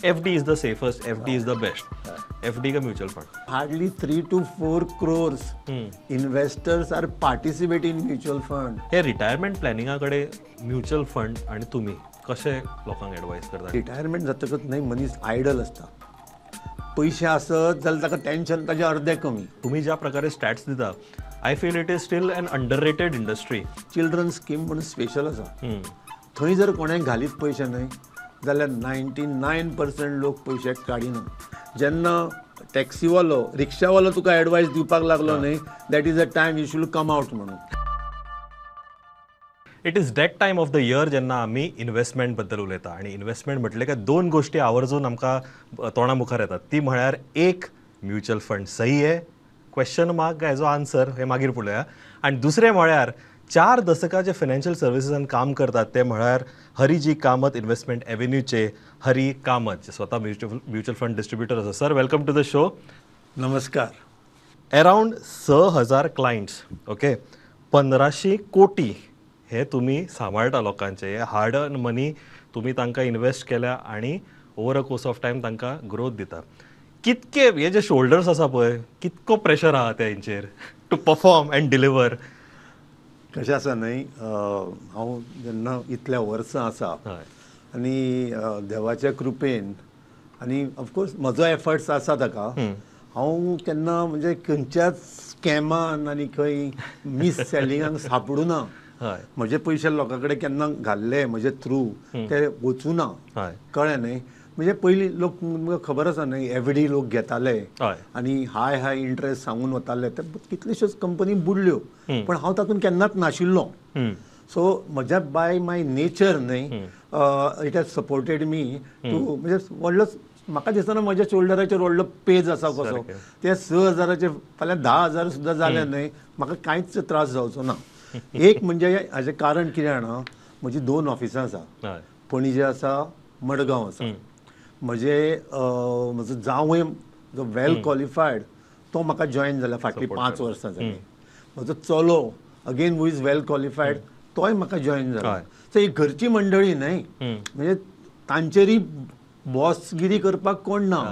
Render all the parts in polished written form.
FD is the safest, FD is the best. FD का mutual fund. Hardly 3 to 4 crores investors are participate in mutual fund. हे retirement प्लॅनिंगा कडेन mutual fund आनी तुमी कशे लोकांक advice करता? रिटायरमेंट जातकच न्हय मनीस आयडल आसता, पयशे आसत जाल्यार ताका टेन्शन ताजें अर्दें कमी. तुमी ज्या प्रकारे स्टॅट्स दिता, I feel it is still an underrated industry. Children scheme म्हणून स्पेशल आसा, थंय जर कोणें घालीत पयशे न्हय जाल्यार 99% लोक पयशे काडिना. जेन्ना टॅक्सीवालो रिक्षावालो तुका एडवायस दिवपाक लागलो न्हय, that is a time you should come out म्हणून. It is that time of the year जेन्ना आमी इन्वेस्टमेंट बद्दल उलयता आनी इन्वेस्टमेंट म्हटलें काय दोन गोश्टी आवर्जून आमकां तोंडा मुखार येतात. ती म्हळ्यार एक, म्युच्युअल फंड सही आहे क्वेश्चन मार्क हेजो आन्सर हे मागीर पळोवया, आनी दुसरें म्हळ्यार 4 दशकां जे फायनान्शियल सर्विसीसान काम करतात ते म्हळ्यार हरिजी कामत इन्वेस्टमेंट एव्हेन्यूचे हरी कामत, जे स्वता म्युच्युअल फंड डिस्ट्रिब्युटर आसा. Sir, welcome to the show. नमस्कार. अरावंड 6000 क्लायंट्स, ओके, 1500 कोटी हे तुमी सांबाळटा लोकांचे. हे हार्ड अर्न मनी तुमी तांकां इन्वेस्ट केल्या आनी over a course of time तांकां ग्रोथ दिता. कितके हे जे शोल्डर्स आसा पळय, कितको प्रेशर आहा तेंचेर टू परफॉर्म एंड डिलिवर? कशें आसा न्हय, हांव जेन्ना इतल्या वर्सां आसा आनी देवाच्या कृपेन आनी ऑफकोर्स म्हजो एफर्ट्स आसा ताका, हांव केन्ना म्हणजे खंयच्याच स्कॅमान आनी खंय मीस सेलिंगाक सापडूं ना. म्हजे पयशे लोकां कडेन केन्ना घाल्ले म्हजे थ्रू ते वचूं ना, कळ्ळें न्हय. म्हणजे पयलीं लोक खबर आसा न्हय, एफडी लोक घेताले आनी हाय हाय इंट्रस्ट सांगून वताले, ते कितल्योश्योच कंपनी बुडल्यो, पण हांव तातूंत केन्नाच नाशिल्लो. सो म्हज्या बाय my nature न्हय, it has supported me to, म्हणजे व्हडलो म्हाका दिसना म्हज्या शोल्डराचेर व्हडलो पेज आसा कसो. ते 6000 फाल्यां 10,000 सुद्दां जाले न्हय, म्हाका कांयच त्रास जावचो ना. एक म्हणजे हाजें कारण कितें जाणा, म्हजी 2 ऑफिसां आसा, पणजे आसा, मडगांव आसा. म्हजे म्हजो जावंय जो वेल क्वॉलिफायड तो म्हाका जॉयन जाला फाटलीं 5 वर्सां जालीं. म्हजो चलो again who is well qualified तोय म्हाका जॉयन जाला. सो ही घरची मंडळी न्हय, म्हणजे तांचेरय बॉसगिरी करपाक कोण ना,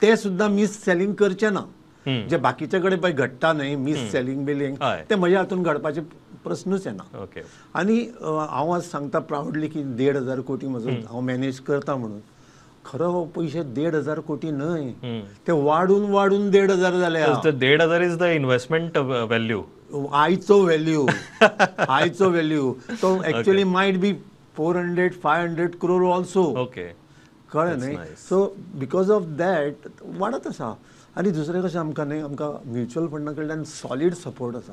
ते सुद्दां मीस सेलिंग करचे ना. जे बाकीचे कडेन पळय घडटा न्हय मीस सेलिंग बिलिंग, ते म्हज्या हातून घडपाचे प्रस्नूच येना. आनी हांव आज सांगता प्रावडली की 1,500 कोटी म्हजो हांव मॅनेज करता म्हणून. खरो पयशे 1,500 कोटी न्हय, ते वाडून वाडून 1,500 जाले. 1,500 is the investment value, आयचो व्हॅल्यू, आयचो व्हॅल्यू तो actually might be 400 500 crore also. Okay, कळ्ळें न्हय. सो because of that वाडत आसा. आनी दुसरें कशें आमकां न्हय, आमकां म्युच्युअल फंडा कडल्यान सॉलीड सपोर्ट आसा.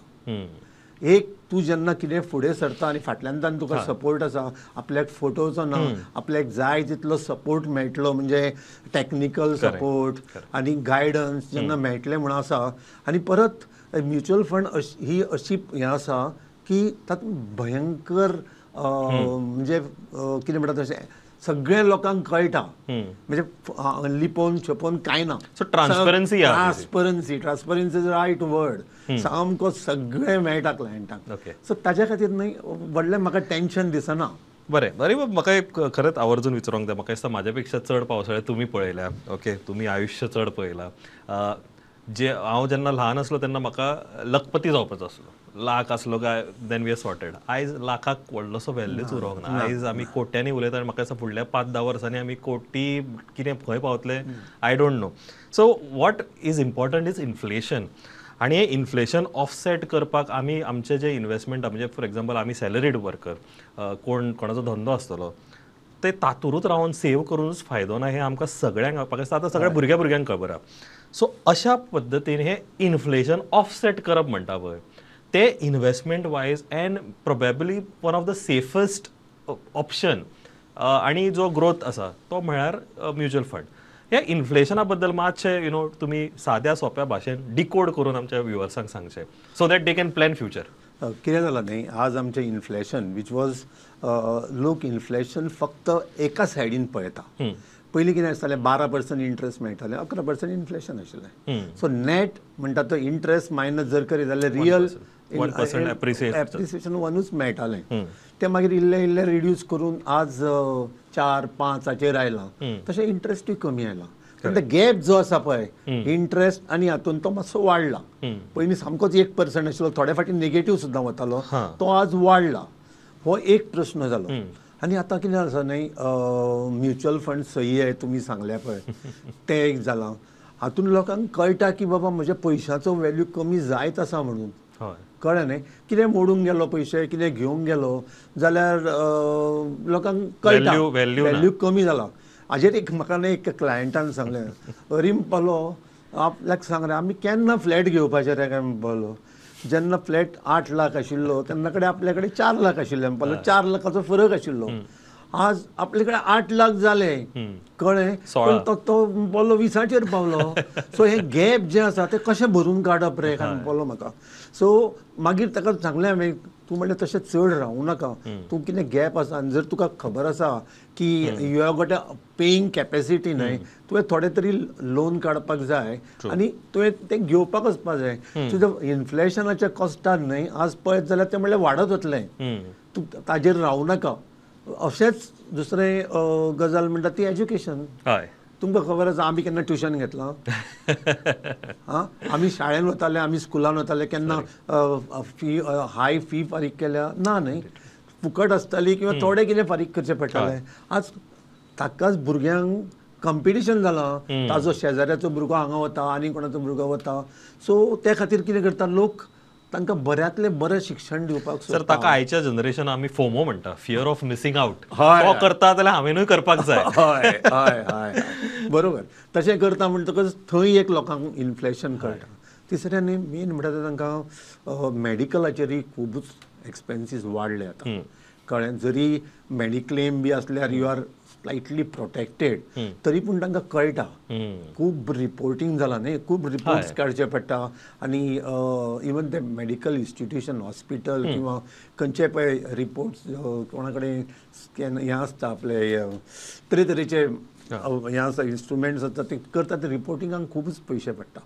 एक तूं जेन्ना कितें फुडें सरता आनी फाटल्यान तुका सपोर्ट आसा, आपल्याक फोटोचो ना, आपल्याक जाय तितलो सपोर्ट मेळटलो, म्हणजे टॅक्निकल सपोर्ट आनी गायडन्स जेन्ना मेळटलें म्हूण आसा. आनी परत म्युच्युअल फंड ही अशी हें आसा की तातूंत भयंकर म्हणजे कितें म्हणटा तशें सगळ्या लोकांक कळटा, म्हणजे लिपोवन छपोवन कांय ना. So transparency, transparency, transparency is right word. सामको सगळें मेळटा क्लायंटांक. सो ताज्या खातीर न्हय व्हडलें म्हाका टेन्शन दिसना. बरें बरें, म्हाका एक खरेंच आवर्जून विचारूंक जाय. म्हाका दिसता म्हाज्या पेक्षा चड पावसाळे तुमी पळयल्या, ओके, तुमी आयुश्य चड पळयलां. जे हांव जेन्ना ल्हान आसलो तेन्ना म्हाका लखपती जावपाचो आसलो, लाख आसलो काय then we are sorted. आयज लाखाक व्हडलोसो व्हॅल्यूच उरोंक ना. आयज आमी कोट्यांनी उलयता आनी म्हाका दिसता फुडल्या 5-10 वर्सांनी आमी कोटी कितें खंय पावतले I don't know. So what is important is inflation, आनी हें इन्फ्लेशन ऑफसेट करपाक आमी आमचे जे इन्वेस्टमेंट, म्हणजे फॉर एग्जाम्पल आमी सॅलरीड वर्कर, कोण कोणाचो धंदो आसतलो, ते तातूरूच रावन सेव करूनच फायदो ना, हें आमकां सगळ्यांक म्हाका दिसता आतां सगळ्या भुरग्या भुरग्यांक खबर आसा. सो अशा पद्दतीन हें इन्फ्लेशन ऑफसेट करप म्हणटा पळय, ते investment wise and probably one of the safest option आनी जो ग्रोथ आसा तो म्हळ्यार म्युच्युअल फंड. ह्या इन्फ्लेशना बद्दल मातशें you know तुमी साद्या सोंप्या भाशेन डिकोड करून आमच्या व्युवर्सांक सांगचें, so that they can plan future. कितें जालां न्हय, आज आमचें इन्फ्लेशन which was, लोक इन्फ्लेशन फक्त एका सायडीन पळयता. पयलीं कितें आसतालें, 12% इंट्रस्ट मेळटालें, 11% इन्फ्लेशन आशिल्लें. सो नॅट म्हणटा तो इंट्रस्ट मायनस जर करीत जाल्यार रियल 1% एप्रिसिएशन वनूच मेळटालें. तें मागीर इल्लें इल्लें रिड्यूस करून आज 4-5 आयलां. तशें इंट्रस्टूय कमी आयला. पण ते गॅप जो आसा पळय इंट्रस्ट आनी हातून तो मातसो वाडला. पयलीं सामकोच 1% आशिल्लो, थोडे फावटी नेगेटीव सुद्दां वतालो, तो आज वाडला. हो एक प्रश्न जालो. आनी आतां कितें आसा न्हय, म्युच्युअल फंड सही आहे तुमी सांगल्या पळय तें एक जालां. हातून लोकांक कळटा की बाबा म्हज्या पयशाचो वॅल्यू कमी जायत आसा म्हणून. कळ्ळें न्हय, कितें मोडूंक गेलो पयशे, कितें घेवंक गेलो जाल्यार लोकांक कळटा व्हॅल्यू कमी जाला. हाजेर एक म्हाका न्हय एक क्लायंटान सांगलें, अरे म्हणपालो आपल्याक सांगलें आमी केन्ना फ्लॅट घेवपाचें रे काय म्हणपालो. जेन्ना फ्लॅट 8 लाख आशिल्लो तेन्ना कडेन आपल्या कडेन 4 लाख आशिल्ले म्हणपालो, 4 लाखाचो फरक आशिल्लो. आज आपले कडेन 8 लाख जाले, कळ्ळें, पूण तो म्हणपालो 20चेर पावलो. सो हे गॅप जें आसा तें कशें भरून काडप रे काय म्हणपालो म्हाका. सो मागीर ताका सांगलें हांवें, तूं म्हणलें तशें चड रावूं नाका, तूं कितें गॅप आसा आनी जर तुका खबर आसा की you have got a paying capacity न्हय, तुवें थोडें तरी लोन काडपाक जाय आनी तुवें तें घेवपाक वचपाक जाय. तुज्या इन्फ्लेशनाच्या कॉस्टान न्हय आज पळयत जाल्यार तें म्हणल्यार वाडत वतलें, तूं ताजेर रावूं नाका. अशेंच दुसरें गजाल म्हणटा ती एज्युकेशन. तुमकां खबर आसा आमी केन्ना ट्युशन घेतलां? आं, आमी शाळेन वताले, आमी स्कुलान वताले, केन्ना फी हाय फी फारीक केल्या ना न्हय, फुकट आसताली किंवा थोडें कितें फारीक करचें पडटालें. आज ताकाच भुरग्यांक कंपिटिशन जालां, ताजो शेजाऱ्याचो भुरगो हांगा वता आनी कोणाचो भुरगो वता. सो ते खातीर कितें करता लोक, तांकां बऱ्यांतलें बरें शिक्षण दिवपाक. सर ताका आयच्या जनरेशन आमी फोमो म्हणटा, फियर ऑफ मिसिंग आउट. तो करता जाल्यार हांवेनूय करपाक जाय. हय हय हय बरोबर, तशें करता म्हणटकच थंय एक लोकांक इन्फ्लेशन कळटा. तिसरें न्ही मेन म्हणटा तांकां मॅडिकलाचेरूय खुबूच एक्सपेन्सीस वाडले आतां, कळ्ळें. जरी मॅडिक्लेम बी आसल्यार you are slightly protected, तरी पूण तांकां कळटा खूब रिपोर्टींग जालां न्ही, खूब रिपोर्ट्स काडचे पडटा. आनी इवन ते मेडिकल इन्स्टिट्यूशन हॉस्पिटल किंवा खंयचे पळय रिपोर्ट्स कोणा कडेन स्कॅन हें आसता आपले तरेतरेचे हें आसता इन्स्ट्रुमेंट्स आसता, ते करता ते रिपोर्टिंगाक खुबूच पयशे पडटा.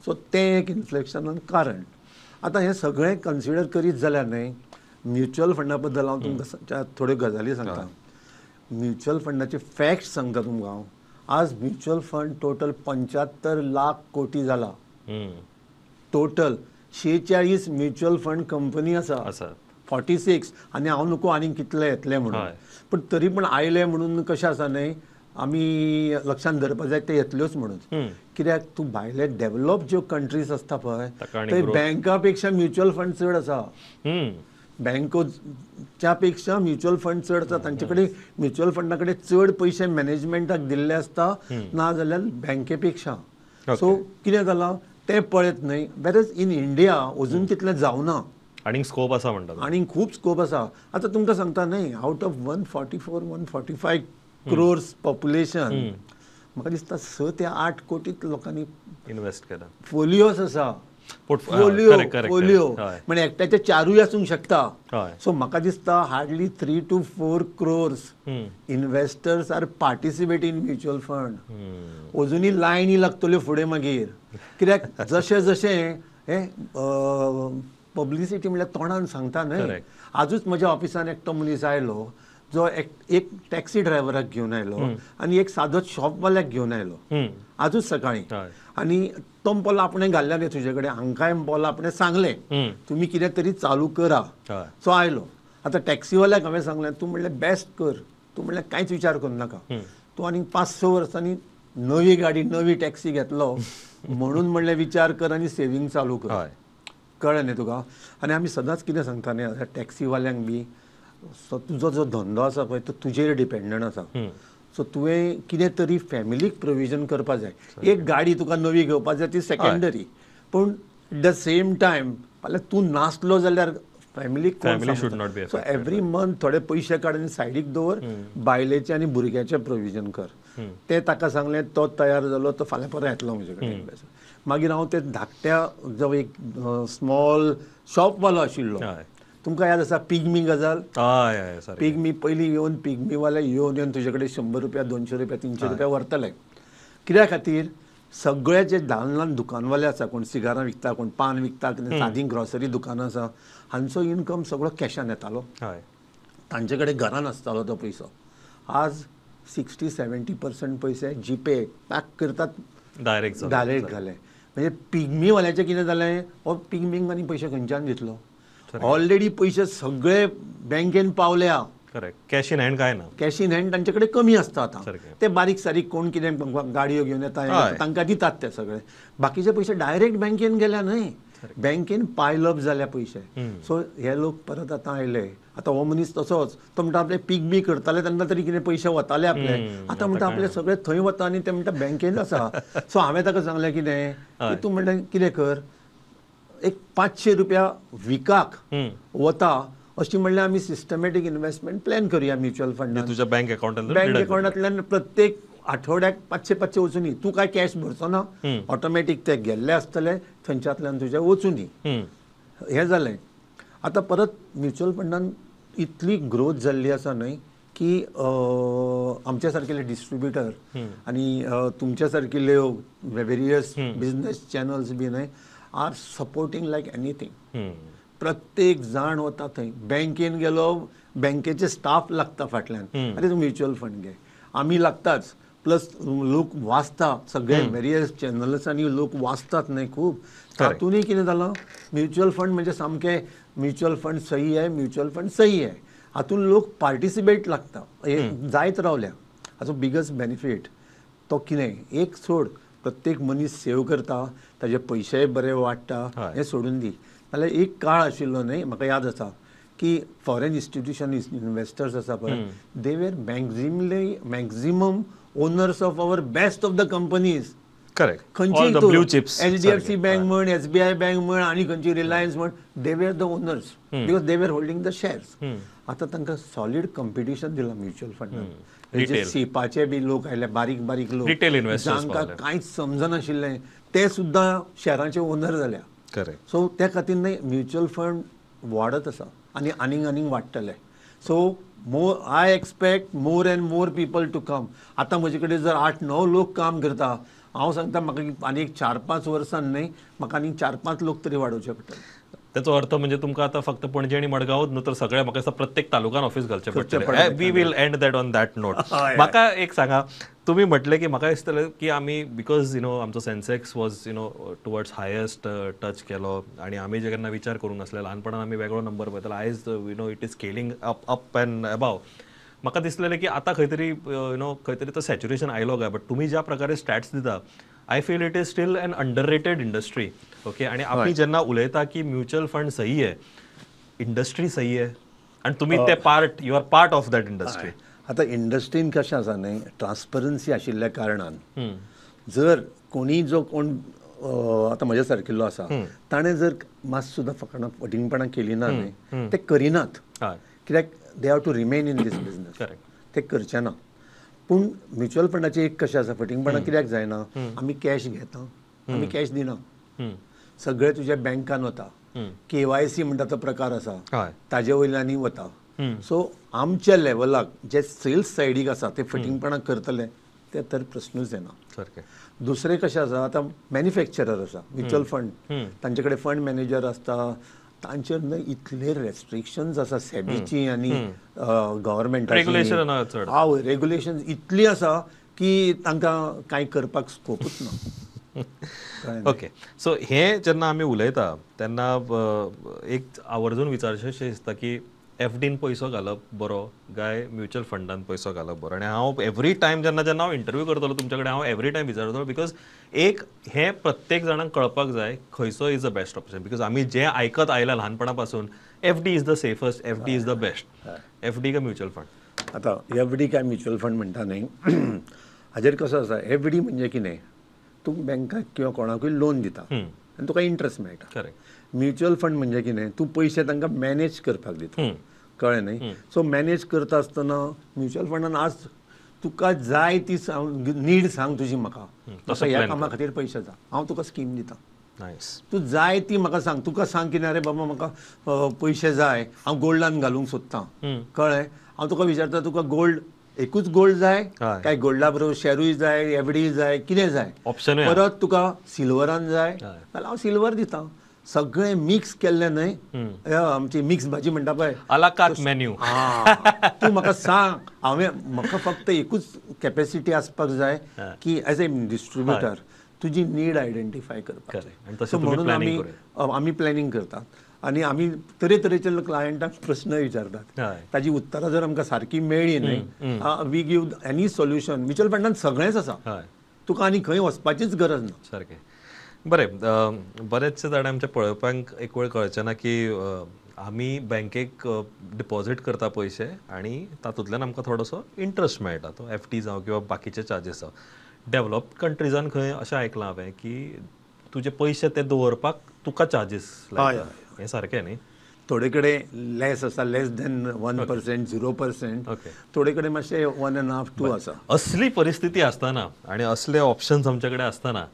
सो तें एक इन्फ्लेशनाक कारण. आतां हें सगळें कन्सिडर करीत जाल्यार न्हय म्युच्युअल फंडा बद्दल हांव तुमकां थोड्यो गजाली सांगता. म्युच्युअल फंडाचे फॅक्ट्स सांगता तुमकां हांव. आज म्युच्युअल फंड टोटल 75 लाख कोटी जाला. टोटल 46 म्युच्युअल फंड कंपनी आसा, 46. आनी हांव नको आनीक कितले येतले म्हणून, पण तरी पण आयले म्हणून कशें आसा न्हय, आमी लक्षांत धरपाक जाय ते येतल्योच म्हणून. कित्याक तूं भायले डेवलप ज्यो कंट्रीज आसता पळय थंय बँका पेक्षा म्युच्युअल फंड चड आसा. बँकोच्या पेक्षा म्युच्युअल फंड चड आसा, तांचे कडेन म्युच्युअल फंडा कडेन चड पयशे मॅनेजमेंटाक दिल्ले आसता ना जाल्यार बँके पेक्षा. सो कितें जालां तें पळयत न्हय. वेरएज इन इंडिया अजून तितलें जावना, आनीक स्कोप आसा म्हणटा, आनीक खूब स्कोप आसा. आतां तुमकां सांगता न्हय, out of 144-145 crores population म्हाका दिसता 6 ते 8 कोटी लोकांनी इन्वेस्ट केला. फोलियोस आसा, फोलियो फोलियो म्हणजे एकट्याचे 4 आसूंक शकता. सो म्हाका दिसता hardly 3 to 4 crores investors are participate in mutual fund. अजुनूय लायनी लागतल्यो फुडें मागीर, कित्याक जशें जशें हें पब्लिसिटी म्हणल्यार तोंडान सांगता न्हय. आजूच म्हज्या ऑफिसान एकटो मनीस आयलो जो एक टॅक्सी ड्रायव्हराक घेवन आयलो आनी एक सादो शॉपवाल्याक घेवन आयलो आजूच सकाळीं. आनी तो म्हणपालो आपणें घाल्ल्या न्ही तुजे कडेन, हांकांय म्हणपालो आपणें सांगलें तुमी कितें तरी चालू करा. सो आयलो. आतां टॅक्सीवाल्याक हांवें सांगलें तूं म्हणलें बेस्ट कर, तूं म्हणलें कांयच विचार करूं नाका, तूं आनीक 5-6 वर्सांनी नवी गाडी नवी टॅक्सी घेतलो म्हणून म्हणलें विचार कर आनी सेवींग चालू कर. कळ्ळें न्ही तुका. आनी आमी सदांच कितें सांगता न्ही टॅक्सीवाल्यांक बी, सो तुजो जो धंदो आसा पळय तो तुजेर डिपेंडंट आसा. सो तुवें कितें तरी फॅमिलीक प्रोविजन करपा जाय. एक गाडी तुका नवी घेवपा जाय ती सेकेंडरी, पूण एट the same time फाल्यां तूं नासलो जाल्यार फॅमिलीक कोण. सो एवरी मंथ थोडे पयशे काड आनी सायडीक दवर, बायलेचें आनी भुरग्याचें प्रोविजन कर. तें ताका सांगलें, तो तयार जालो, तो फाल्यां परत येतलो म्हजे कडेन. मागीर हांव ते धाकट्या जो एक स्मॉल शॉपवालो आशिल्लो, तुमकां याद आसा पिग्मी गजाल. पिग्मी पयलीं येवन पिग्मीवाले येवन येवन तुजे कडेन 100 रुपया 200 रुपया 300 रुपया व्हरतले. कित्या खातीर सगळे जे ल्हान ल्हान दुकानवाले आसा, कोण सिगारां विकता, कोण पान विकता, सादी ग्रॉसरी दुकानां आसा, हांचो इनकम सगळो कॅशान येतालो, तांचे कडेन घरान आसतालो तो पयसो. आज 60-70% पयशे जीपे पॅक करतात, डायरेक्ट घाले. म्हणजे पिगमीवाल्याचें कितें जालें, हो पिगमींक आनी पयशे खंयच्यान दितलो? ऑलरेडी पयशे सगळे बँकेन पावल्या, कॅश इन हँड काय ना, कॅश इन हँड तांचे कडेन कमी आसता. आतां ते बारीक सारीक कोण कितें गाडयो घेवन येता तांकां दितात ते सगळे, बाकीचे पयशे डायरेक्ट बँकेन गेल्या न्हय, बँकेन पायलप जाल्या पयशे. सो हे लोक परत आतां आयले. आतां हो मनीस तसोच तो म्हणटा आपले पिगमी करताले तेन्ना तरी कितें पयशे वताले आपले, आतां म्हणटा आपले सगळे थंय वता आनी ते म्हणटा बँकेन आसा. सो हांवें ताका सांगलें कितें की तूं म्हणटा कितें कर, एक 500 रुपया विकाक वता अशी म्हणल्यार आमी सिस्टमॅटीक इन्व्हेस्टमेंट प्लॅन करूया म्युच्युअल फंडान. तुज्या बँक अकाउंटांतल्यान, बँक अकाउंटांतल्यान प्रत्येक आठवड्याक 500-500 वचुनी, तूं काय कॅश भरचो ना, ऑटोमॅटीक ते गेल्ले आसतले थंयच्यांतल्यान तुजे वचुनी. हें जालें. आतां परत म्युच्युअल फंडान इतली ग्रोथ जाल्ली आसा न्हय की आमच्या सारकेले डिस्ट्रिब्युटर आनी तुमच्या सारकिल्ले वेरियस बिजनेस चॅनल्स बी न्हय आर सपोर्टींग लायक एनीथींग. प्रत्येक जाण वता थंय, बँकेन गेलो बँकेचे स्टाफ लागता फाटल्यान, अरे तूं म्युच्युअल फंड घे, आमी लागताच. प्लस लोक वाचता सगळे वेरियस चॅनल्सांनी लोक वाचतात न्हय खूब, तातूंतय कितें जालां म्युच्युअल फंड म्हणजे सामकें म्युच्युअल फंड सही आहे, म्युच्युअल फंड सही आहे, हातून लोक पार्टिसिपेट लागता, हे जायत रावल्या. हाचो बिगस्ट बेनिफीट तो कितें, एक सोड प्रत्येक मनीस सेव करता, ताजे पयशेय बरे वाडटा, हें सोडून दी. नाल्यार एक काळ आशिल्लो न्हय, म्हाका याद आसा की फॉरेन इन्स्टिट्यूशन इन्वेस्टर्स आसा पळय, they were maximum owners of our best of the companies. Correct. खंयची ब्लू चिप्स, HDFC bank म्हण, SBI bank म्हण, आनी खंयची रिलायन्स म्हण, they were the owners because they were holding the shares. आतां तांकां सॉलीड कॉम्पिटिशन दिलां म्युच्युअल फंडान. सिपाचे बी लोक आयले, बारीक बारीक लोक, जांकां कांयच समजनाशिल्लें ते सुद्दां शॅरांचे ओनर जाल्या. करेक्ट. सो त्या खातीर न्हय म्युच्युअल फंड वाडत आसा आनी आनीक आनीक वाडटले. So more I expect more and more people to come. आतां म्हजे कडेन जर 8-9 लोक काम करता, हांव सांगता म्हाका आनी एक 4-5 वर्सां न्हय म्हाका आनीक 4-5 लोक तरी वाडोवचे पडटले. त्याचो अर्थ म्हणजे तुमकां आतां फक्त पणजे आनी मडगांवच न्हू तर सगळ्या म्हाका दिसता प्रत्येक तालुक्यान ऑफिस घालचें पडटलें. We will end that on that note. म्हाका एक सांगा, तुमी म्हटलें की म्हाका दिसतलें की आमी because you know आमचो Sensex was you know towards highest touch केलो आनी आमी जे केन्ना विचार करूंक नासले, ल्हानपणान आमी वेगळो नंबर पळयताले, आयज you know it is scaling up up and above. म्हाका दिसलेलें की आतां खंय तरी you know खंय तरी तो सॅच्युरेशन आयलो काय, बट तुमी ज्या प्रकारे स्टॅट्स दिता I feel it is still an underrated industry. Okay, आनी आमी जेन्ना उलयता की म्युच्युअल फंड सही आहे, इंडस्ट्री सही आहे, आनी तुमी ते part, you are part of that industry. आतां इंडस्ट्रीन कशें आसा न्हय, ट्रान्सपरन्सी आशिल्ल्या कारणान जर कोणी जो कोण आतां म्हज्या सारकिल्लो आसा ताणें जर मात सुद्दां फकाणां फटींगपणां केली ना न्हय, ते करिनात, कित्याक they have to remain in this business, ते करचे ना. पूण म्युच्युअल फंडाचें एक कशें आसा, फटींगपणां कित्याक जायना, आमी कॅश घेता, आमी कॅश दिना, सगळें तुज्या बँकान वता, KYC म्हणटा तो प्रकार आसा ताजे वयल्यानूय वता. सो आमच्या लेवलाक जे सेल्स सायडीक आसा ते फटींगपणां करतले ते तर प्रश्नूच येना. दुसरें कशें आसा, आतां मॅन्युफॅक्चरर आसा म्युच्युअल फंड, तांचे कडेन फंड मॅनेजर आसता, तांचेर न्हय इतले रेस्ट्रिक्शन्स आसा सेबीची आनी गव्हर्मेंटाची, हय रेगुलेशन इतली आसा की तांकां कांय करपाक स्कोपूच ना. ओके, सो हें जेन्ना आमी उलयता तेन्ना एक आवर्जून विचारचें दिसता की एफडीन पयसो घालप बरो काय म्युच्युअल फंडान पयसो घालप बरो? आनी हांव एवरी टायम जेन्ना जेन्ना हांव इंटरव्यू करतलो तुमचे कडेन हांव एवरी टायम विचारतलो, because एक हें प्रत्येक जाणांक कळपाक जाय खंयचो is the best option, because आमी जें आयकत आयला ल्हानपणा पासून FD is the safest, FD is the best. FD काय म्युच्युअल फंड? आतां एफडी काय म्युच्युअल फंड म्हणटा न्हय, हाजेर कसो आसा, एफडी म्हणजे कितें, तूं बँकाक किंवा कोणाकूय लोन दिता आनी तुका इंट्रस्ट मेळटा. करेक्ट. म्युच्युअल फंड म्हणजे कितें, तूं पयशे तांकां मॅनेज करपाक दिता, कळ्ळें न्हय. सो मॅनेज करता आसतना म्युच्युअल फंडान आज तुका जाय ती नीड सांग तुजी, म्हाका म्हाका ह्या कामा खातीर पयशे जाय, हांव तुका स्कीम दिता, तूं जाय ती म्हाका सांग, तुका सांग की ना रे बाबा म्हाका पयशे जाय, हांव गोल्डान घालूंक सोदतां, कळ्ळें, हांव तुका विचारता तुका गोल्ड एकूच गोल्ड जाय काय गोल्डा बरोबर शेरूय जाय, एफडी जाय, कितें जाय ऑप्शन, परत तुका सिल्वरान जाय जाल्यार हांव सिल्वर दिता. सगळें मिक्स केल्लें न्हय, आमची मिक्स भाजी म्हणटा पळय, अलाकार्ट मेन्यू. तूं म्हाका सांग, हांवें म्हाका फक्त एकूच कॅपेसिटी आसपाक जाय की एज ए डिस्ट्रिब्युटर तुजी नीड आयडेंटिफाय करपाक. सो म्हणून आमी आमी प्लॅनिंग करतात आनी आमी तरेतरेचे क्लायंटांक प्रस्न विचारतात, ताजी उत्तरां जर आमकां सारकी मेळ्ळी न्हय, we give any solution. Mutual फंडान सगळेंच आसा, तुका आनी खंय वचपाचीच गरज ना. सारकें. बरें, बरेचशे जाण आमच्या पळोवप्यांक एक वेळ कळचें ना की आमी बँकेक डिपॉझीट करता पयशे आनी तातूंतल्यान आमकां थोडोसो इंट्रस्ट मेळटा, तो एफ डी जावं किंवा बाकीचे चार्जीस जावं. डेव्हलप्ड कंट्रीजान खंय अशें आयकलां हांवें की तुजे पयशे ते दवरपाक तुका चार्जीस लायता, हें सारकें न्ही? थोडे कडेन लेस आसा, लेस देन 1%, 0%, थोडे कडेन मातशें 1.5, 2 आसा. असली परिस्थिती आसतना आनी असले ऑप्शन्स आमचे कडेन आसतना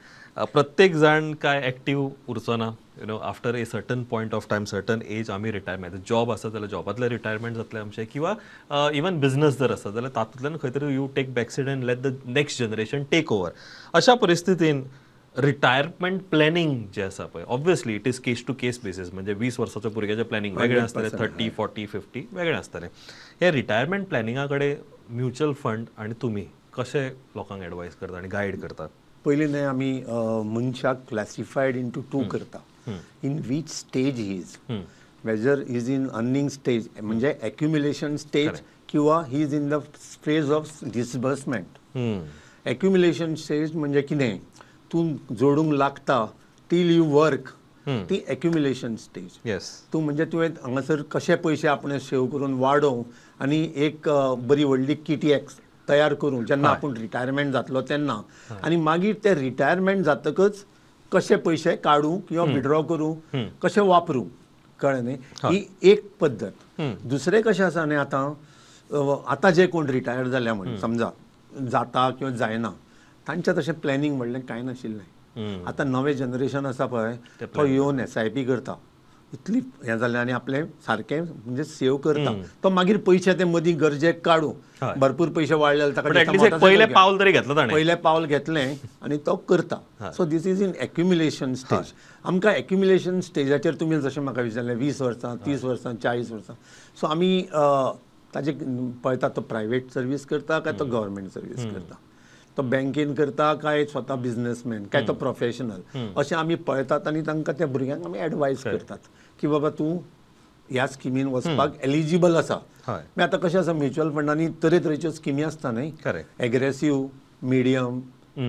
प्रत्येक जाण काय एक्टीव उरचो ना, you know, after a certain point of time, certain age आमी रिटायरमेंट, जॉब आसा जाल्यार जॉबांतल्यान रिटायरमेंट जातलें आमचें, किंवा इवन बिजनस जर आसा जाल्यार तातूंतल्यान खंय तरी you take back seat and let the next generation take over. अशा परिस्थितीन रिटायरमेंट प्लॅनिंग जें आसा पळय, obviously it is case to case basis, म्हणजे 20 वर्साच्या भुरग्याचें प्लॅनिंग वेगळें आसतलें, 30, 40, 50 वेगळें आसतलें. हे रिटायरमेंट प्लॅनिंगा कडेन म्युच्युअल फंड आनी तुमी कशे लोकांक एडवायस करता आनी गायड करतात? पयलीं न्हय आमी मनशाक क्लासिफायड इंटू टू करता, in which stage he is, whether is in earning stage म्हणजे एक्युम्युलेशन स्टेज किंवा he is in the phase of disbursement. Accumulation stage म्हणजे कितें, तूं जोडूंक लागता टील you work, ती एक्युम्युलेशन स्टेज. तूं म्हणजे तुवें हांगासर कशे पयशे आपणे सेव करून वाडोवं आनी एक बरी व्हडली किटी एक्स तयार करूं जेन्ना आपूण रिटायरमेंट जातलो तेन्ना, आनी मागीर ते रिटायरमेंट जातकच कशे पयशे काडूं किंवा विड्रॉ करूं, कशे वापरूं, कळ्ळें न्ही? ही एक पद्दत. दुसरें कशें आसा न्ही, आतां आतां जे कोण रिटायर जाल्या म्हण समजा जाता किंवा जायना, तांचें तशें प्लॅनिंग म्हणलें कांय नाशिल्लें. आतां नवें जनरेशन आसा पळय, तो येवन एस I P करता, इतली हें जालें आनी आपलें सारकें म्हणजे सेव करता, तो मागीर पयशे ते मदीं गरजेक काडूं, भरपूर पयशे वाडले ताका पयलें पावल तरी घेतलें ताणें, पयलें पावल घेतलें आनी तो करता. So this is in accumulation stage. आमकां एक्युम्युलेशन स्टेजाचेर तुमी जशें म्हाका विचारलें 20 वर्सां, 30 वर्सां, 40 वर्सां, सो आमी ताजे पळयता तो प्रायवेट सर्वीस करता काय तो गव्हर्मेंट सर्वीस करता, तो बँकेन करता काय स्वता बिजनेसमॅन काय तो प्रोफेशनल, अशें आमी पळयतात आनी तांकां त्या भुरग्यांक आमी एडवायज करतात की बाबा तूं ह्या स्किमीन वचपाक एलिजिबल आसा. मागीर आतां कशें आसा, म्युच्युअल फंडांनी तरेतरेच्यो स्किमी आसता न्हय, एग्रेसीव, मिडियम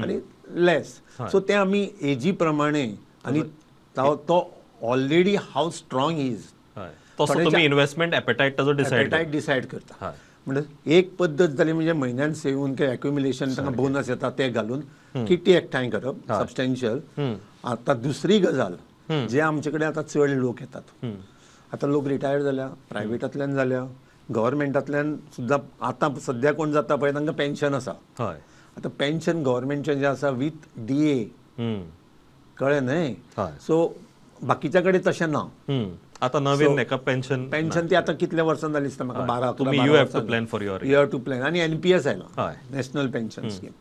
आनी लेस. सो ते आमी एजी प्रमाणे आनी तो ऑलरेडी how strong is तसो इन्व्हेस्टमेंट एपेटायट ताजो डिसायड करता. म्हणजे एक पद्दत जाली म्हणजे म्हयन्यान सेवून किंवा एक्युम्युलेशन तांकां बोनस येता ते घालून किटी एकठांय करप सबस्टेन्शियल. आतां दुसरी गजाल जे आमचे कडेन आतां चड लोक येतात, आतां लोक रिटायर जाल्या, प्रायवेटांतल्यान जाल्या, गव्हर्मेंटांतल्यान सुद्दां आतां सद्या कोण जाता पळय तांकां पेन्शन आसा. आतां पेन्शन गव्हर्मेंटचें जें आसा विथ डी ए, कळ्ळें न्हय? सो बाकीच्या कडेन तशें ना. आतां नवीन एका पेन्शन पेन्शन ती आतां कितल्या वर्सां जाली दिसता म्हाका, 12 11. You have to plan for your, you have to plan. आनी एन पी एस आयला, नॅशनल पेन्शन स्कीम.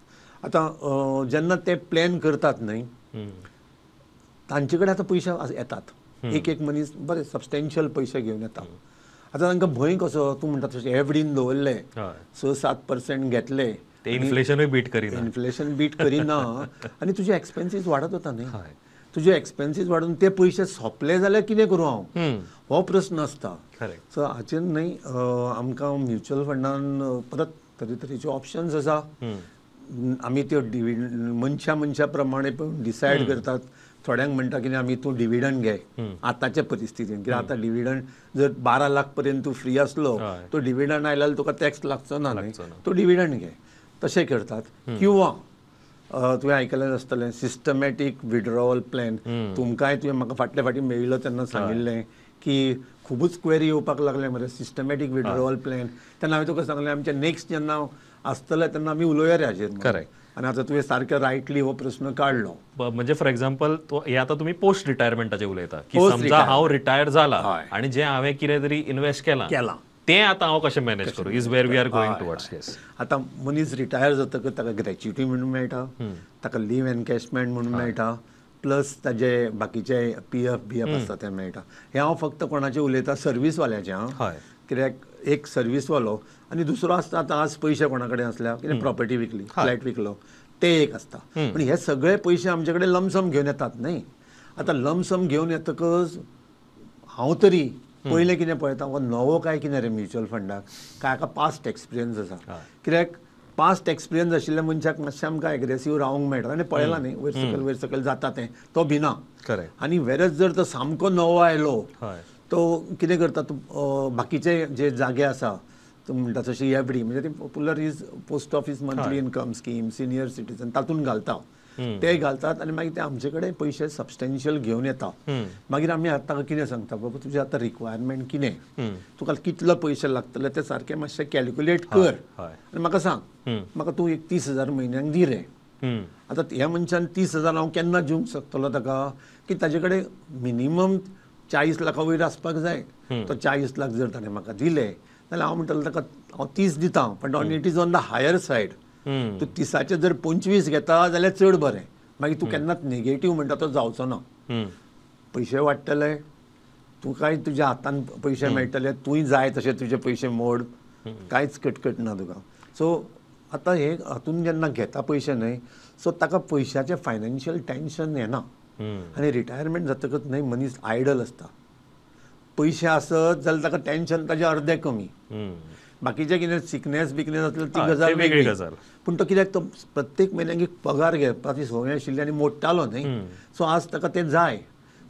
आतां जेन्ना ते प्लॅन करतात न्हय, तांचे कडेन आतां पयशे येतात, एक एक मनीस बरे सबस्टेन्शियल पयशे घेवन येता. आतां तांकां भंय कसो, तूं म्हणटा तशें एफडीन दवरले 6-7% घेतले, इन्फ्लेशनूय बीट करिना, इन्फ्लेशन बीट करिना आनी तुजे एक्सपेन्सीस वाडत वता न्हय, तुजे एक्सपेन्सीस वाडून ते पयशे सोंपले जाल्यार कितें करूं हांव, हो प्रस्न आसता. सो हाचेर न्हय आमकां म्युच्युअल फंडान परत तरेतरेचे ऑप्शन्स आसा. आमी त्यो मनशा मनशा प्रमाणे पण डिसायड करतात. थोड्यांक म्हणटा कितें आमी तूं डिविडंड घे आतांचे परिस्थितीन, कित्याक आतां डिविडंड जर 12 लाख पर्यंत तूं फ्री आसलो तो डिविडंड आयल्यार तुका टॅक्स लागचो ना न्हय, तो डिविडंड घे, तशें करतात. किंवा तुवें आयकलें आसतलें सिस्टमॅटीक विड्रॉवल प्लॅन, तुमकांय तुवें म्हाका फाटले फाटीं मेळिल्लो तेन्ना सांगिल्लें की खुबूच क्वेरी येवपाक लागले मरे सिस्टमॅटीक विड्रॉवल प्लॅन. तेन्ना हांवें तुका सांगलें आमचें नेक्स्ट जेन्ना आसतलें तेन्ना आमी उलोवया रे हाजेर. करेक्ट. आनी आतां तुवें सारकें रायटली हो प्रस्न काडलो. म्हणजे फॉर एक्झाम्पल हे आतां तुमी पोस्ट रिटायरमेंटाचें उलयता की समजा हांव रिटायर जाला आनी जें हांवें कितें तरी इन्व्हेस्ट केलां तें आतां हांव कशें मॅनेज करूं is where we are going towards. Yes, आतां मनीस रिटायर जातकच ताका ग्रॅच्युटी म्हणून मेळटा, ताका लीव एनकॅशमेंट म्हणून मेळटा, प्लस ताजे बाकीचे पी एफ बी एफ आसता ते मेळटा. हें हांव फक्त कोणाचें उलयता, सर्वीसवाल्याचें. हां, कित्याक एक सर्वीसवालो आनी दुसरो आसता आतां आज पयशे कोणा कडेन आसल्या, कितें प्रॉपर्टी विकली, फ्लॅट विकलो, ते एक आसता. पूण हे सगळे पयशे आमचे कडेन लमसम घेवन येतात न्हय. आतां लमसम घेवन येतकच हांव तरी पयलें कितें पळयता, हो नवो काय कितें रे म्युच्युअल फंडाक, काय हाका पास्ट एक्सपिरियन्स आसा. कित्याक पास्ट एक्सपिरियन्स आशिल्ल्या मनशाक मातशें आमकां एग्रेसीव रावंक मेळटा आनी पळयलां न्ही वयर सकयल वयर सकयल जाता तें, तो भिना. आनी वेरच जर तो सामको नवो आयलो तो कितें करता, तूं बाकीचे जे जागे आसा तूं म्हणटा तशी एफ डी म्हणजे ती popular is post office monthly income scheme, senior citizen तातूंत घालता, ते घालतात आनी मागीर ते आमचे कडेन पयशे सबस्टेन्शियल घेवन येता. मागीर आमी आतां ताका कितें सांगता, बाबा तुजें आतां रिक्वायरमेंट कितें, तुका कितलो पयशे लागतले ते सारकें मातशें कॅल्क्युलेट कर आनी म्हाका सांग, म्हाका तूं एक 30,000 म्हयन्याक दी रे. आतां ह्या मनशान 30,000 हांव केन्ना दिवंक शकतलो ताका, की ताजे कडेन मिनिमम 40 लाखां वयर आसपाक जाय. तो 40 लाख जर ताणें म्हाका दिले जाल्यार हांव म्हणटलो ताका हांव 30 दिता, पण on it is on the higher side. तूं 30चे जर 25 घेता जाल्यार चड बरें, मागीर तूं केन्नाच नेगेटीव म्हणटा तो जावचो ना. पयशे वाडटले, तुकाय तुज्या हातान पयशे मेळटले, तूंय जाय तशे तुजे पयशे मोड, कांयच कटकट ना तुका. सो आतां हे हातून जेन्ना घेता पयशे न्हय, सो ताका पयशाचें फायनान्शियल टेंशन येना. आनी रिटायरमेंट जातकच न्हय मनीस आयडल आसता, पयशे आसत जाल्यार ताका टेंशन ताजें अर्दें कमी. बाकीचें कितें सिकनेस बिकनेस आसल्यार ती गजाल वेगळी गजाल, पूण तो कित्याक तो प्रत्येक म्हयन्याक एक पगार घेवपाची संवय आशिल्ली आनी मोडटालो न्हय, सो आज ताका तें जाय,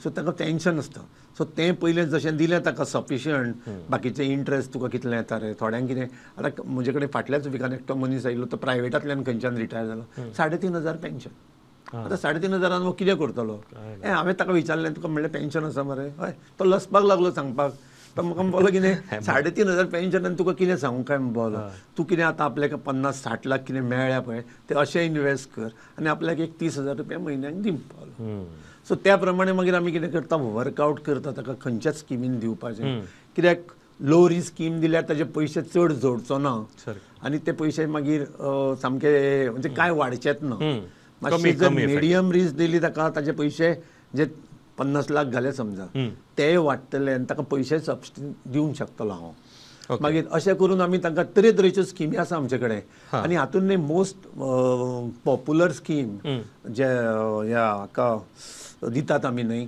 सो ताका टेंशन आसता. सो तें पयलें जशें दिलें ताका सफिशियंट, बाकीचें इंट्रस्ट तुका कितलें येता रे, थोड्यांक कितें आतां म्हजे कडेन फाटल्याच विकान एकटो मनीस आयिल्लो, तो प्रायवेटांतल्यान खंयच्यान रिटायर जालो, 3,500 पेन्शन. आतां 3,500 हो कितें करतलो? हांवें ताका विचारलें, तुका म्हणलें पेन्शन आसा मरे? हय. तो लसपाक लागलो सांगपाक, तो म्हाका म्हणपाक कितें 3,500 पेन्शन आनी तुका कितें सांगूं काय म्हणपाक, तूं कितें आतां आपल्याक 50-60 लाख कितें मेळ्ळ्या पळय ते अशें इनवेस्ट कर आनी आपल्याक एक 30,000 रुपया म्हयन्याक दी म्हणपाक. सो त्या प्रमाणे मागीर आमी कितें करता, वर्कआवट करता ताका खंयच्याच स्किमीन दिवपाचें, कित्याक लो रिस्क स्कीम दिल्यार ताजे पयशे चड जोडचो ना आनी ते पयशे मागीर सामके म्हणजे कांय वाडचेच ना. मातशी जर मिडियम रिस्क दिली ताका, ताजे पयशे जे 50 लाख घाले समजा ते वाडटले आनी ताका पयशे सबस्टिट्यूट दिवंक शकतलो हांव. मागीर अशें करून आमी तांकां तरेतरेच्यो स्किमी आसा आमचे कडेन. आनी हातूंत न्ही मोस्ट पॉप्युलर स्कीम जे ह्या हाका दितात आमी न्हय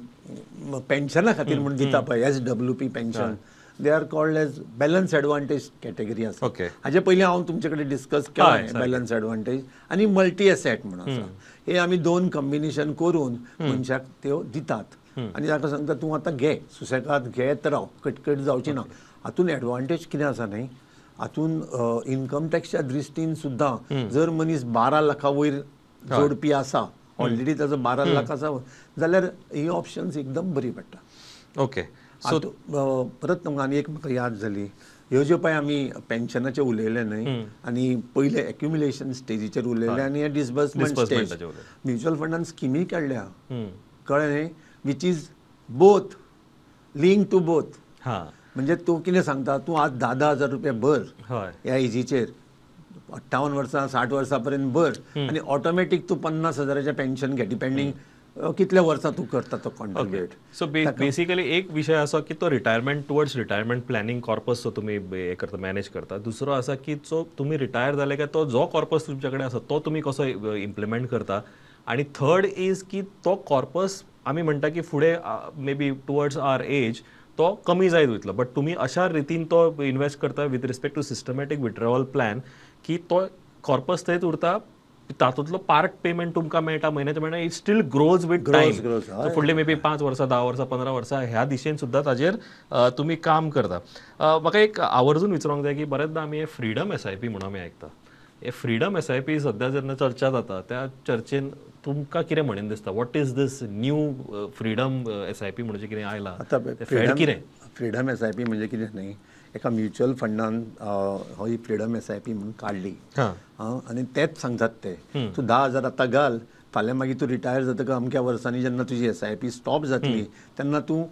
पेन्शना खातीर म्हूण दिता पळय, SWP pension, they are called as balance advantage category आसा. हाजे पयलीं हांव तुमचे कडेन डिस्कस केलां बॅलन्स एडवांटेज आनी मल्टी एसेट म्हणून आसा, हे आमी दोन कॉम्बिनेशन करून मनशाक त्यो दितात आनी ताका सांगता तूं आतां घे सुसेगाद घेत राव, कटकट जावची ना. हातून एडवांटेज कितें आसा न्हय, हातून इनकम टॅक्सच्या दृश्टीन सुद्दां जर मनीस 12 लाखां वयर जोडपी आसा, ऑलरेडी ताजो 12 लाख आसा जाल्यार ही ऑप्शन्स एकदम बरी पडटा. ओके, सो परत तुमकां आनी एक म्हाका याद जाली, ह्यो ज्यो पळय आमी पेन्शनाचेर उलयले न्हय आनी पयले एक्युमुलेशन स्टेजीचेर उलयले आनी हे डिसबर्समेंट स्टेज, म्युच्युअल फंडान स्किमी काडल्या कळ्ळें न्हय, which is both link to both. म्हणजे तूं कितें सांगता, तूं आज 10,000 रुपया भर ह्या एजीचेर, 58 वर्सां 60 वर्सां पर्यंत भर आनी ऑटोमॅटीक तूं 50,000 पेन्शन घे, डिपेंडींग कितल्या वर्सां तूं करता तो कॉन्ट्रिब्यूट. सो बेसिकली एक विशय आसा की तो retirement towards retirement planning corpus जो तुमी हे करता, मॅनेज करता. दुसरो आसा की जो तुमी रिटायर जाले काय तो जो कॉर्पस तुमच्या कडेन आसा तो तुमी कसो इम्प्लिमेंट करता, आनी थर्ड is की तो कॉर्पस आमी म्हणटा की फुडें may be towards our age तो कमी जायत वयतलो, बट तुमी अशा रितीन तो इन्वेस्ट करता with respect to systematic withdrawal plan की तो कॉर्पस थंयच उरता, तातूंतलो पार्ट पेमेंट तुमकां मेळटा म्हयन्याच्या म्हयन्या, it still grows with time. फुडले मे बी 5 वर्सां 10 वर्सां 15 वर्सां ह्या दिशेन सुद्दां ताजेर तुमी काम करता. म्हाका एक आवर्जून विचारूंक जाय की बरेचदा आमी हे फ्रिडम SIP म्हणून आमी आयकता, हे फ्रिडम SIP सद्या जेन्ना चर्चा जाता त्या चर्चेन तुमकां कितें म्हणीन दिसता, what is this new freedom SIP म्हणजे कितें आयलां आतां कितें? फ्रिडम SIP म्हणजे कितें न्हय, एका म्युच्युअल फंडान ही फ्रिडम SIP म्हणून काडली आनी तेच सांगतात ते, तूं 10,000 आतां घाल, फाल्यां मागीर तूं रिटायर जातकच अमक्या वर्सांनी जेन्ना तुजी SIP stop जातली तेन्ना तूं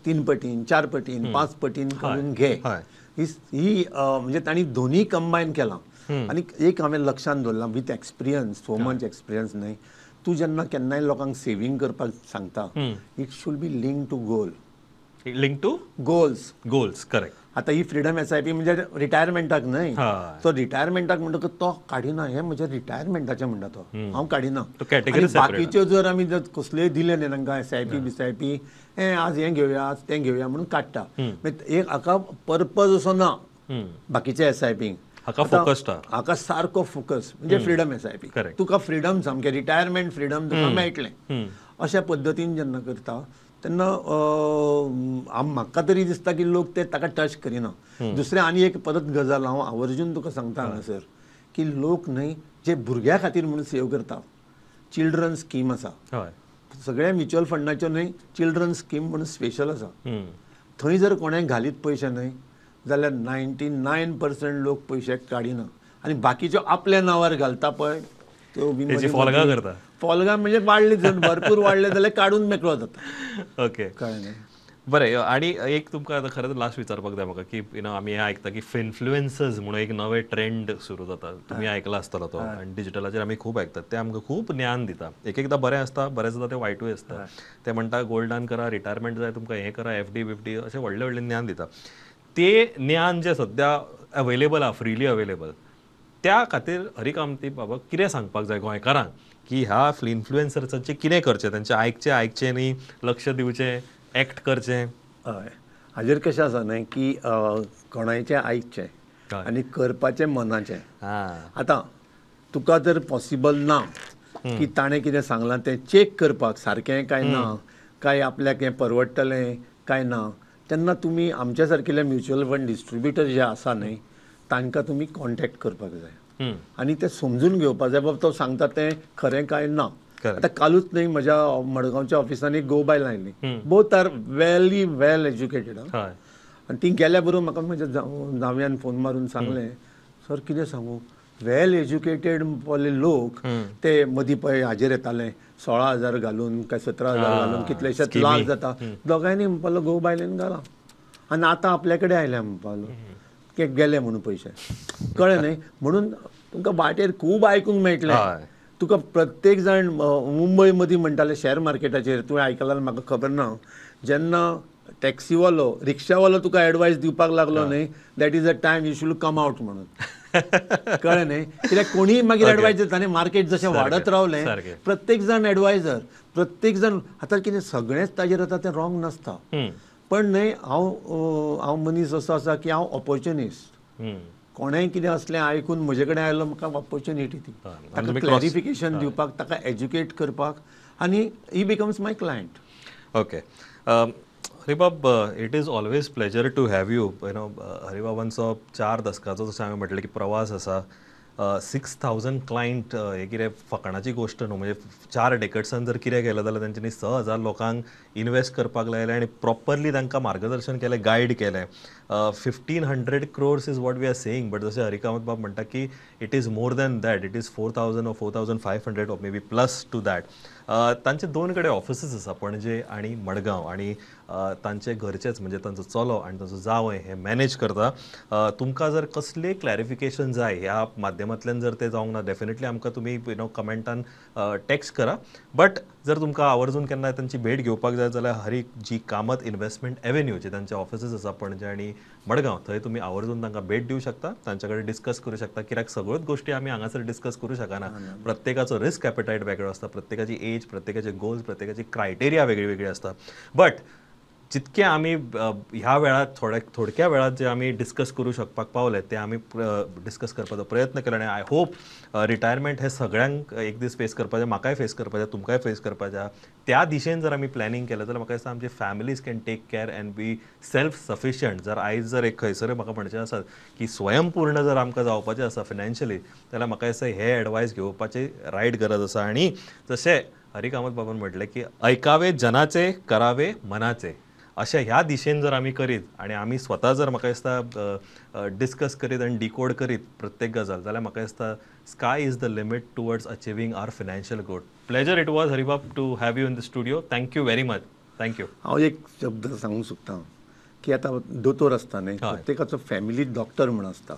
3 पटीन 4 पटीन 5 पटीन करून घे. ही म्हणजे तांणी दोन्ही कंबायन केलां. आनी एक हांवें लक्षांत दवरलां with experience, so much experience न्हय, तूं जेन्ना केन्नाय लोकांक सेवींग करपाक सांगता, it should be link to goal. Link to goals. Goals, correct. आतां ही फ्रिडम एसआयपी म्हणजे रिटायरमेंटाक न्हय, तो रिटायरमेंटाक म्हणटकच तो काडिना, हें म्हजें रिटायरमेंटाचें म्हणटा तो, हांव काडिना. बाकीच्यो जर आमी जर कसल्योय दिले न्ही तांकां एसआयपी बिसायपी, हें आज हें घेवया आज तें घेवया म्हणून काडटा. एक हाका पर्पज असो ना बाकीच्या एसआयपींक, हाका फोकस, हाका सारको फोकस म्हणजे फ्रिडम एसआयपी, तुका फ्रिडम सामकें रिटायरमेंट फ्रिडम तुका मेळटलें. अशा पद्दतीन जेन्ना करता तेन्ना म्हाका तरी दिसता की लोक ते ताका टच करिना. दुसरें आनी एक परत गजाल हांव आवर्जून तुका सांगता हांगासर की लोक न्हय जे भुरग्या खातीर म्हणून सेव करता, चिल्ड्रन स्कीम आसा, सगळ्या म्युच्युअल फंडाच्यो न्हय चिल्ड्रन स्कीम म्हणून स्पेशल आसा, थंय जर कोणें घालीत पयशे न्हय जाल्यार 99% लोक पयशे काडिना आनी बाकीच्यो आपल्या नांवार घालता पळय त्यो फोल्गां करता. फोल्गां म्हणजे वाडले जर भरपूर वाडले जाल्यार काडून मेकळो जाता. ओके, कळ्ळें. बरें, आनी एक तुमकां आतां खरेंच लास्ट विचारपाक जाय म्हाका की you know आमी हें आयकता की फिन्फ्लुएन्सर्स म्हणून एक नवे ट्रेंड सुरू जाता, तुमी आयकला आसतलो तो, आनी डिजिटलाचेर आमी खूब आयकतात, ते आमकां खूब ज्ञान दिता. एक एकदां बरें आसता, बरेंच तें वायटूय आसता. ते म्हणटा गोल्डान करा, रिटायरमेंट जाय तुमकां, हें करा, एफडी बिफडी, अशें व्हडलें व्हडलें ज्ञान दिता. ते ज्ञान जें सद्या अवेलेबल आहा, फ्रिली अवेलेबल, त्या खातीर हरी कामती बाबा कितें सांगपाक जाय गोंयकारांक की ह्या इन्फ्लुएन्सर्सांचें कितें करचें, तेंचें आयकचें आयकचें न्ही, लक्ष दिवचें, एक्ट करचें? हय, हाजेर कशें आसा न्हय की कोणायचें आयकचें आनी करपाचें मनाचें. आतां तुका जर पॉसिबल ना की ताणें कितें सांगलां तें चॅक करपाक सारकें काय ना, काय आपल्याक हें परवडटलें काय ना, तेन्ना तुमी आमच्या सारकिले म्युच्युअल फंड डिस्ट्रिब्युटर जे आसा न्हय तांकां तुमी कॉन्टेक्ट करपाक जाय आनी ते समजून घेवपाक जाय बाबा तो सांगता तें खरें काय ना. आतां कालूच न्हय म्हज्या मडगांवच्या ऑफिसान एक गो बायल आयली, both are very well educated, आनी ती गेल्या बरोबर म्हाका म्हज्या जावयान फोन मारून सांगलें, सर कितें सांगू, वेल एज्युकेटेड पळय लोक ते मदीं पळय हाजेर येताले 16,000 घालून काय 17,000 घालून कितलेशेच लाख जाता, दोगांयनी म्हणपालो घोव बायलेन घाला आनी आतां आपल्या कडेन आयल्या म्हणपालो की गेले म्हणून पयशे. कळ्ळें न्हय? म्हणून तुमकां वाटेर खूब आयकूंक मेळटलें. तुका प्रत्येक जाण मुंबय मदीं म्हणटाले शेअर मार्केटाचेर, तुवें आयकलां म्हाका खबर ना, जेन्ना टॅक्सीवालो रिक्षावालो तुका एडवायस दिवपाक लागलो न्हय, that is a time you should come out म्हणून. कळ्ळें न्हय? कित्याक कोणीय मागीर एडवायस दिता आनी मार्केट जशें वाडत रावलें प्रत्येक जाण एडवायजर, प्रत्येक जाण. आतां कितें सगळेंच ताजेर आतां तें रॉंग नासता, पण न्हय हांव हांव मनीस असो आसा की हांव ऑपोर्चुनिस्ट. कोणेंय कितें असलें आयकून म्हजे कडेन आयलो म्हाका ऑपोर्चुनिटी ती, ताका क्लॅरिफिकेशन दिवपाक, ताका एज्युकेट करपाक, आनी he becomes my client. Okay Haribab, it is always pleasure to have you. You know हरिबाबांचो 4 दसकाचो जशें हांवें म्हटलें की प्रवास आसा, 6,000 क्लायंट हे कितें फकाणाची गोश्ट न्हू, म्हणजे 4 डेकेड्सान जर कितें केलें जाल्यार तेंच्यांनी 6,000 लोकांक इन्वेस्ट करपाक लायलें आनी प्रॉपरली तांकां मार्गदर्शन केलें, गायड केलें. 1,500 crores is what we are saying, but जशें हरी कामत बाब म्हणटा की it is more than that, it is 4,000 or 4,500 or maybe plus to that. तांचे 2 कडेन ऑफिसीस आसा, पणजे आनी मडगांव, आनी तांचे घरचेच म्हणजे तांचो चलो आनी तांचो जावंय हे मॅनेज करता. तुमकां जर कसलें क्लॅरिफिकेशन जाय ह्या माध्यमांतल्यान जर तें जावंक ना, डेफिनेटली आमकां तुमी you know कमेंटान टॅक्स्ट करा. बट जर तुमकां आवर्जून केन्ना तांची भेट घेवपाक जाय जाल्यार हरी जी कामत इन्वेस्टमेंट एव्हेन्यू जे तांचे ऑफिसीस आसा पणजे आनी मडगांव, थंय तुमी आवर्जून तांकां भेट दिवं शकता, तांच्या कडेन डिस्कस करूं शकता. कित्याक सगळ्योच गोश्टी आमी हांगासर डिस्कस करूं शकना. प्रत्येकाचो रिस्क एपेटायट वेगळो आसता, प्रत्येकाची एज, प्रत्येकाचे गोल्स, प्रत्येकाची क्रायटेरिया वेगळी वेगळी आसता. बट जितके आमी ह्या वेळार थोडक्या वेळार जे आमी डिस्कस करूं शकपाक पावले ते आमी डिस्कस करपाचो प्रयत्न केलो आनी I hope retirement हे सगळ्यांक एक दीस फेस करपाचें, म्हाकाय फेस करपाचें, तुमकांय फेस करपाचें. त्या दिशेन जर आमी प्लॅनिंग केलें जाल्यार म्हाका दिसता आमचे families can take care and be self sufficient. जर आयज जर एक खंयसरूय म्हाका म्हणचें आसा की स्वयंपूर्ण जर आमकां जावपाचें आसा फायनान्शियली, जाल्यार म्हाका दिसता हे एडवायस घेवपाची रायट गरज आसा. आनी जशें हरी कामत बाबान म्हटलें की ऐकावे जनाचे करावे मनाचे, अशें ह्या दिशेन जर आमी करीत आनी आमी स्वता जर म्हाका दिसता डिस्कस करीत आनी डिकोड करीत प्रत्येक गजाल, जाल्यार म्हाका दिसता sky is the limit towards achieving our financial goal. Pleasure it was Haribab to have you in the studio. Thank you very much. Thank you. हांव एक शब्द सांगूंक सोदता की आतां दोतोर आसता न्ही, प्रत्येकाचो फॅमिली डॉक्टर म्हूण आसता,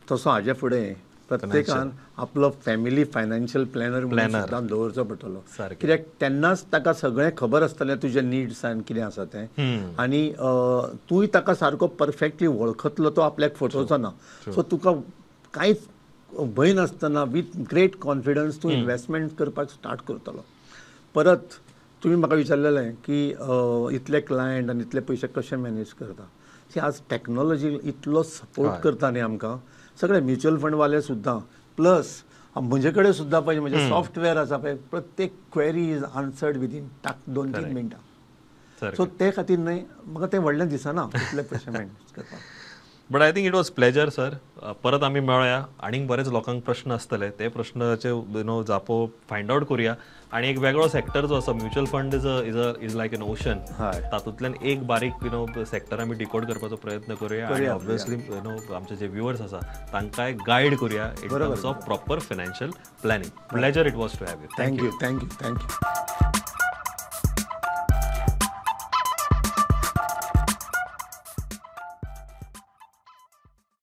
तसो हाजे फुडें प्रत्येकान आपलो फॅमिली फायनान्शियल प्लॅनर म्हणून सुद्दां दवरचो पडटलो. कित्याक तेन्नाच ताका सगळें खबर आसतलें तुजे निड्स आनी कितें आसा तें, आनी तूंय ताका सारको परफेक्टली वळखतलो, तो आपल्याक फटोवचो ना. सो तुका कांयच भंय नासतना विथ ग्रेट कॉन्फिडन्स तूं इन्वेस्टमेंट करपाक स्टार्ट करतलो. परत तुमी म्हाका विचारलेलें की इतले क्लायंट आनी इतले पयशे कशे मॅनेज करता. आज टॅक्नोलॉजी इतलो सपोर्ट करता न्ही आमकां, सगळे म्युच्युअल फंडवाले सुद्दां, प्लस म्हजे कडेन सुद्दां पळय म्हजें सॉफ्टवेअर आसा पळय, प्रत्येक क्वेरी is answered within 2-3 मिनटां. सो ते खातीर न्हय म्हाका तें व्हडलें दिसना इतले पयशे मॅनेज करपाक. But I think it was pleasure sir. परत आमी मेळया, आनीक बरेच लोकांक प्रश्न आसतले, ते प्रश्नाचे you know जापो फायंड आवट करुया. आनी एक वेगळो सेक्टर जो आसा mutual fund is like an ocean, तातूंतल्यान एक बारीक you know sector आमी डिकोड करपाचो प्रयत्न करुया. आनी ऑब्वियसली you know आमचे जे व्युअर्स आसा तांकांय गायड करुया in terms of proper financial planning. Pleasure it was to have you. Thank you, thank you, thank you.